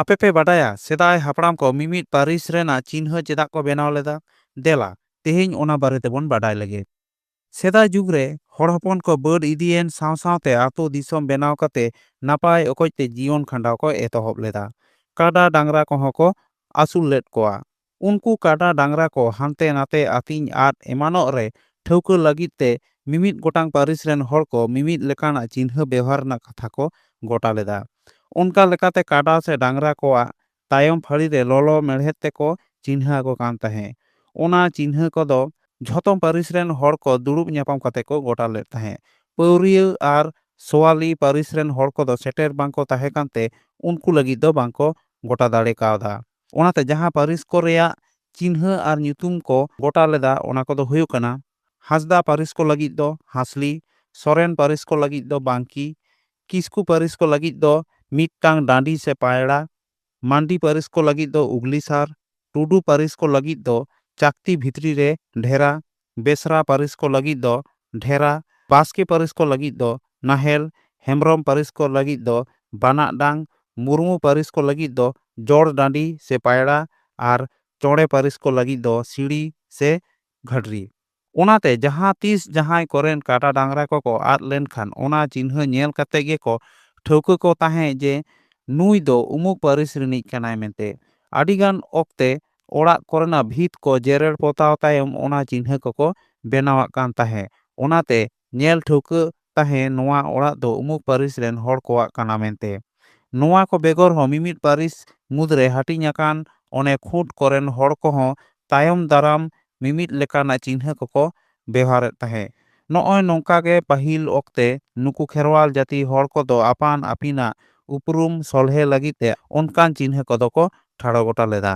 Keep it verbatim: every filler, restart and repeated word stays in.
ᱟᱯᱮ ᱯᱮ ᱵᱟᱰᱟᱭᱟ ᱥᱮᱫᱟᱭ ᱦᱟᱯᱲᱟᱢ ᱠᱚ ᱢᱤᱢᱤᱫ ᱯᱟᱹᱨᱤᱥ ᱨᱮᱱᱟᱜ ᱪᱤᱱᱦᱟᱹ ᱪᱮᱫᱟᱜ ᱠᱚ ᱵᱮᱱᱟᱣ ᱞᱮᱫᱟ? ᱫᱮᱞᱟ, ᱛᱮᱦᱮᱧ ᱚᱱᱟ ᱵᱟᱨᱮ ᱛᱮᱵᱚᱱ ᱵᱟᱰᱟᱭ ᱞᱮᱜᱮ᱾ ᱥᱮᱫᱟᱭ ᱡᱩᱜᱽ ᱨᱮ ᱦᱚᱲ ᱦᱚᱯᱚᱱ ᱠᱚ ᱵᱟᱹᱰ ᱤᱫᱤᱭᱮᱱ ᱥᱟᱶ ᱥᱟᱶᱛᱮ ᱟᱛᱳ ᱫᱤᱥᱚᱢ ᱵᱮᱱᱟᱣ ᱠᱟᱛᱮ ᱱᱟᱯᱟᱭ ᱚᱠᱚᱡ ᱛᱮ ᱡᱤᱭᱚᱱ ᱠᱷᱟᱸᱰᱟᱣ ᱠᱚ ᱮᱛᱚᱦᱚᱵ ᱞᱮᱫᱟ᱾ ᱠᱟᱰᱟ ᱰᱟᱝᱨᱟ ᱠᱚᱦᱚᱸ ᱠᱚ ᱟᱹᱥᱩᱞ ᱞᱮᱫ ᱠᱚᱣᱟ᱾ ᱩᱱᱠᱩ ᱠᱟᱰᱟ ᱰᱟᱝᱨᱟ ᱠᱚ ᱦᱟᱱᱛᱮ ᱱᱟᱛᱮ ᱟᱹᱛᱤᱧ ᱟᱫ ᱮᱢᱟᱱᱚᱜ ᱨᱮ ᱴᱷᱟᱹᱣᱠᱟᱹ ᱞᱟᱹᱜᱤᱫ ᱛᱮ ᱢᱤᱢᱤᱫ ᱜᱚᱴᱟᱝ ᱯᱟᱹᱨᱤᱥ ᱨᱮᱱ ᱦᱚᱲ ᱠᱚ ᱢᱤᱢᱤᱫ ᱞᱮᱠᱟᱱᱟᱜ ᱪᱤᱱᱦᱟᱹ ᱵᱮᱣᱦᱟᱨ ᱨᱮᱱᱟᱜ ᱠᱟᱛᱷᱟ ᱠᱚ ᱜᱚᱴᱟ ᱞᱮᱫᱟ᱾ ᱚᱱᱠᱟ ᱞᱮᱠᱟᱛᱮ ᱠᱟᱰᱟ ᱥᱮ ᱰᱟᱝᱨᱟ ᱠᱚᱣᱟᱜ ᱛᱟᱭᱚᱢ ᱯᱷᱟᱹᱲᱤ ᱨᱮ ᱞᱚᱞᱚ ᱢᱮᱲᱦᱮᱫ ᱛᱮᱠᱚ ᱪᱤᱱᱦᱟᱹ ᱟᱠᱚ ᱠᱟᱱ ᱛᱟᱦᱮᱸᱫ᱾ ᱚᱱᱟ ᱪᱤᱱᱦᱟᱹ ᱠᱚᱫᱚ ᱡᱷᱚᱛᱚ ᱯᱟᱹᱨᱤᱥ ᱨᱮᱱ ᱦᱚᱲ ᱠᱚ ᱫᱩᱲᱩᱵ ᱧᱟᱯᱟᱢ ᱠᱟᱛᱮ ᱠᱚ ᱜᱚᱴᱟ ᱞᱮᱫ ᱛᱟᱦᱮᱸᱫ᱾ ᱯᱟᱹᱣᱨᱤᱭᱟᱹ ᱟᱨ ᱥᱳᱣᱟᱞᱤ ᱯᱟᱹᱨᱤᱥ ᱨᱮᱱ ᱦᱚᱲ ᱠᱚᱫᱚ ᱥᱮᱴᱮᱨ ᱵᱟᱝᱠᱚ ᱛᱟᱦᱮᱸ ᱠᱟᱱᱛᱮ ᱩᱱᱠᱩ ᱞᱟᱹᱜᱤᱫ ᱫᱚ ᱵᱟᱝᱠᱚ ᱜᱚᱴᱟ ᱫᱟᱲᱮ ᱠᱟᱣᱫᱟ᱾ ᱚᱱᱟᱛᱮ ᱡᱟᱦᱟᱸ ᱯᱟᱹᱨᱤᱥ ᱠᱚ ᱨᱮᱭᱟᱜ ᱪᱤᱱᱦᱟᱹ ᱟᱨ ᱧᱩᱛᱩᱢ ᱠᱚ ᱜᱚᱴᱟ ᱞᱮᱫᱟ, ᱚᱱᱟ ᱠᱚᱫᱚ ᱦᱩᱭᱩᱜ ᱠᱟᱱᱟ, ᱦᱟᱸᱥᱫᱟ ᱯᱟᱹᱨᱤᱥ ᱠᱚ ᱞᱟᱹᱜᱤᱫ ᱫᱚ ᱦᱟᱸᱥᱞᱤ, ᱥᱚᱨᱮᱱ ᱯᱟᱹᱨᱤᱥ ᱠᱚ ᱞᱟᱹᱜᱤᱫ ᱫᱚ ᱵᱟᱝᱠᱤ, ᱠᱤᱥᱠᱩ ᱯᱟᱹᱨᱤᱥ ᱠᱚ ᱞᱟᱹᱜᱤᱫ ᱫᱚ ᱢᱤᱫᱴᱟᱝ ᱰᱟᱸᱰᱤ ᱥᱮ ᱯᱟᱭᱲᱟ, ᱢᱟᱱᱰᱤ ᱯᱟᱹᱨᱤᱥ ᱠᱚ ᱞᱟᱹᱜᱤᱫ ᱫᱚ ᱩᱜᱽᱞᱤᱥᱟᱨ, ᱴᱩᱰᱩ ᱯᱟᱹᱨᱤᱥ ᱠᱚ ᱞᱟᱹᱜᱤᱫ ᱫᱚ ᱪᱟᱠᱛᱤ ᱵᱷᱤᱛᱨᱤ ᱨᱮ ᱰᱷᱮᱨᱟ, ᱵᱮᱥᱨᱟ ᱯᱟᱹᱨᱤᱥ ᱠᱚ ᱞᱟᱹᱜᱤᱫ ᱫᱚ ᱰᱷᱮᱨᱟ, ᱵᱟᱥᱠᱮ ᱯᱟᱹᱨᱤᱥ ᱠᱚ ᱞᱟᱹᱜᱤᱫ ᱫᱚ ᱱᱟᱦᱮᱞ, ᱦᱮᱢᱵᱽᱨᱚᱢ ᱯᱟᱹᱨᱤᱥ ᱠᱚ ᱞᱟᱹᱜᱤᱫ ᱫᱚ ᱵᱟᱱᱟᱜ ᱰᱟᱝ, ᱢᱩᱨᱢᱩ ᱯᱟᱹᱨᱤᱥ ᱠᱚ ᱞᱟᱹᱜᱤᱫ ᱫᱚ ᱡᱚᱲ ᱰᱟᱸᱰᱤ ᱥᱮ ᱯᱟᱭᱲᱟ ᱟᱨ ᱪᱚᱬᱮ ᱯᱟᱹᱨᱤᱥ ᱠᱚ ᱞᱟᱹᱜᱤᱫ ᱫᱚ ᱥᱤᱲᱤ ᱥᱮ ᱜᱷᱟᱹᱰᱨᱤ᱾ ᱚᱱᱟᱛᱮ ᱡᱟᱦᱟᱸ ᱛᱤᱥ ᱡᱟᱦᱟᱸᱭ ᱠᱚᱨᱮᱱ ᱠᱟᱰᱟ ᱰᱟᱝᱨᱟ ᱠᱚᱠᱚ ᱟᱫ ᱞᱮᱱᱠᱷᱟᱱ ᱚᱱᱟ ᱪᱤᱱᱦᱟᱹ ᱧᱮᱞ ᱠᱟᱛᱮ ᱜᱮᱠᱚ ᱴᱷᱟᱹᱣᱠᱟᱹ ᱠᱚ ᱛᱟᱦᱮᱸᱫ ᱡᱮ ᱱᱩᱭ ᱫᱚ ᱩᱢᱩᱠ ᱯᱟᱹᱨᱤᱥ ᱨᱤᱱᱤᱡ ᱠᱟᱱᱟᱭ ᱢᱮᱱᱛᱮ᱾ ᱟᱹᱰᱤᱜᱟᱱ ᱚᱠᱛᱮ ᱚᱲᱟᱜ ᱠᱚᱨᱮᱱᱟᱜ ᱵᱷᱤᱛ ᱠᱚ ᱡᱮᱨᱮᱲ ᱯᱚᱛᱟᱣ ᱛᱟᱭᱚᱢ ᱚᱱᱟ ᱪᱤᱱᱦᱟᱹ ᱠᱚᱠᱚ ᱵᱮᱱᱟᱣᱟᱜ ᱠᱟᱱ ᱛᱟᱦᱮᱸᱫ᱾ ᱚᱱᱟᱛᱮ ᱧᱮᱞ ᱴᱷᱟᱹᱣᱠᱟᱹ ᱛᱟᱦᱮᱸ ᱱᱚᱣᱟ ᱚᱲᱟᱜ ᱫᱚ ᱩᱢᱩᱠ ᱯᱟᱹᱨᱤᱥ ᱨᱮᱱ ᱦᱚᱲ ᱠᱚᱣᱟᱜ ᱠᱟᱱᱟ ᱢᱮᱱᱛᱮ᱾ ᱱᱚᱣᱟ ᱠᱚ ᱵᱮᱜᱚᱨ ᱦᱚᱸ ᱢᱤᱢᱤᱫ ᱯᱟᱹᱨᱤᱥ ᱢᱩᱫᱽᱨᱮ ᱦᱟᱹᱴᱤᱧ ᱟᱠᱟᱱ ᱚᱱᱮ ᱠᱷᱩᱸᱴ ᱠᱚᱨᱮᱱ ᱦᱚᱲ ᱠᱚᱦᱚᱸ ᱛᱟᱭᱚᱢ ᱫᱟᱨᱟᱢ ᱢᱤᱢᱤᱫ ᱞᱮᱠᱟᱱᱟᱜ ᱪᱤᱱᱦᱟᱹ ᱠᱚᱠᱚ ᱵᱮᱣᱦᱟᱨᱮᱫ ᱛᱟᱦᱮᱸᱫ᱾ ᱱᱚᱜᱼᱚᱭ ᱱᱚᱝᱠᱟ ᱜᱮ ᱯᱟᱹᱦᱤᱞ ᱚᱠᱛᱮ ᱱᱩᱠᱩ ᱠᱷᱮᱨᱣᱟᱞ ᱡᱟᱹᱛᱤ ᱦᱚᱲ ᱠᱚᱫᱚ ᱟᱯᱟᱱ ᱟᱹᱯᱤᱱᱟᱜ ᱩᱯᱨᱩᱢ ᱥᱚᱞᱦᱮ ᱞᱟᱹᱜᱤᱫ ᱛᱮ ᱚᱱᱠᱟᱱ ᱪᱤᱱᱦᱟᱹ ᱠᱚᱫᱚ ᱠᱚ ᱴᱷᱟᱲᱚ ᱜᱚᱴᱟ ᱞᱮᱫᱟ᱾